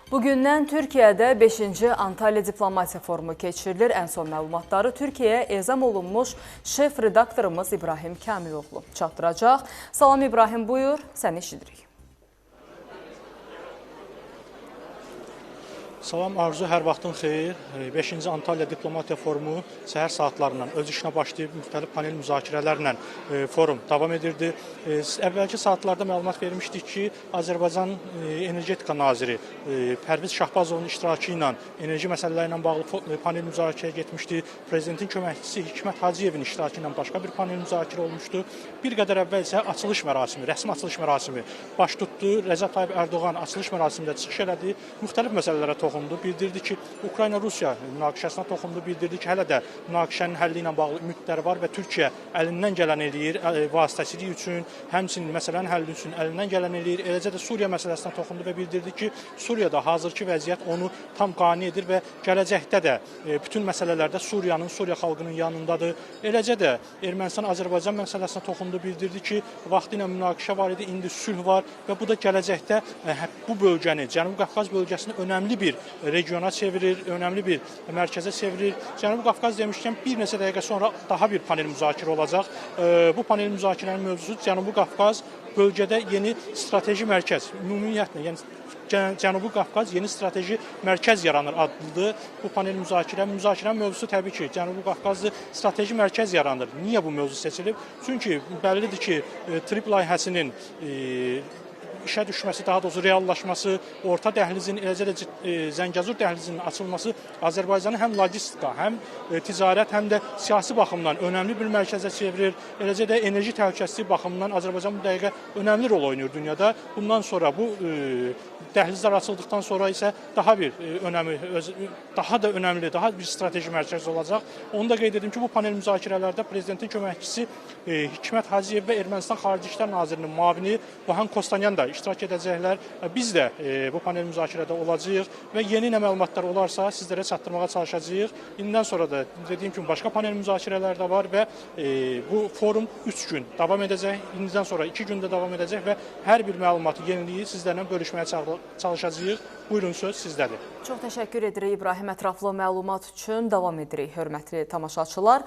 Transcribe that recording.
Bugündən Türkiyədə 5-ci Antalya Diplomatiya Forumu keçirilir. Ən son məlumatları Türkiyəyə ezam olunmuş şef redaktorumuz İbrahim Kamiloğlu çatdıracaq. Salam İbrahim, buyur, səni eşidirik. Salam Arzu, hər vaxtın xeyir. 5-ci Antalya Diplomatiya Forumu səhər saatlarından öz işinə başlayıb müxtəlif panel müzakirələrlə forum davam edirdi. Əvvəlki saatlarda məlumat vermişdik ki, Azərbaycan Energetika Naziri Pərviz Şahbazovun iştirakı ilə enerji məsələləri ilə bağlı panel müzakirəyə getmişdi. Prezidentin köməkçisi Hikmət Hacıyevin iştirakı ilə başqa bir panel müzakirə olmuşdu. Bir qədər əvvəl isə açılış mərasimi, rəsmi açılış mərasimi baş tutdu. Rəcəb Tayyib Ərdoğan açılış mərasimində çıxış elədi. Müxtəlif məsələlərə toxundu. Bildirdi ki, Ukrayna-Rusiya münaqişəsinə toxundu. Bildirdi ki, hələ də münaqişənin həlli ilə bağlı ümidlər var və Türkiyə əlindən gələn eləyir vasitəçilik üçün, həmçinin məsələnin həlli üçün əlindən gələn eləyir. Eləcə də Suriya məsələsinə toxundu və bildirdi ki, Suriyada hazırki vəziyyət onu tam qane edir və gələcəkdə də bütün məsələlərdə Suriyanın, Suriya xalqının yanındadır. Eləcə də Ermənistan-Azərbaycan məsələsinə toxundu, bildirdi ki, vaxtı ilə münaqişə var idi, indi sülh var və bu da gələcəkdə bu bölgəni, Cənubi Qafqaz bölgəsini önəmli bir regiona çevirir, önəmli bir mərkəzə çevirir. Cənubi Qafqaz demişkən bir neçə dəqiqə sonra daha bir panel müzakirə olacaq. Bu panel müzakirənin mövzusu Cənubi Qafqaz bölgədə yeni strateji mərkəz, ümumiyyətlə, yəni Cənubi Qafqaz yeni strateji mərkəz yaranır adlıdır. Bu panel müzakirənin mövzusu təbii ki, Cənubi Qafqazdır, strateji mərkəz yaranır. Niyə bu mövzu seçilib? Çünki bəllidir ki, TRIP layihəsinin işə düşməsi, daha doğrusu reallaşması, orta dəhlizin, eləcə də Zəngəzur dəhlizinin açılması Azərbaycanı həm logistika, həm ticarət, həm də siyasi baxımdan önəmli bir mərkəzə çevirir. Eləcə də enerji təhlükəsizliyi baxımından Azərbaycan bu dəqiqə önəmli rol oynayır dünyada. Bundan sonra bu dəhlizlər açıldıqdan sonra isə daha bir önəmi, daha da önəmli, daha bir strateji mərkəz olacaq. Onu da qeyd edim ki, bu panel müzakirələrdə prezidentin köməkçisi Hikmət Hacıyev və Ermənistan Xarici İşlər Nazirinin müavini Vahan Kostanyan da iştirak edəcəklər. Biz də bu panel müzakirədə olacağıq və yeni nə məlumatlar olarsa sizlərə çatdırmağa çalışacağıq. İndən sonra da dediyim kimi başqa panel müzakirələr də var və bu forum 3 gün davam edəcək. İndidən sonra 2 gündə davam edəcək və hər bir məlumatı, yeniliyi sizlərlə bölüşməyə çalışacağıq. Buyurun, söz sizdədir. Çox təşəkkür edirik İbrahim, ətraflı məlumat üçün. Davam edirik, hörmətli tamaşaçılar.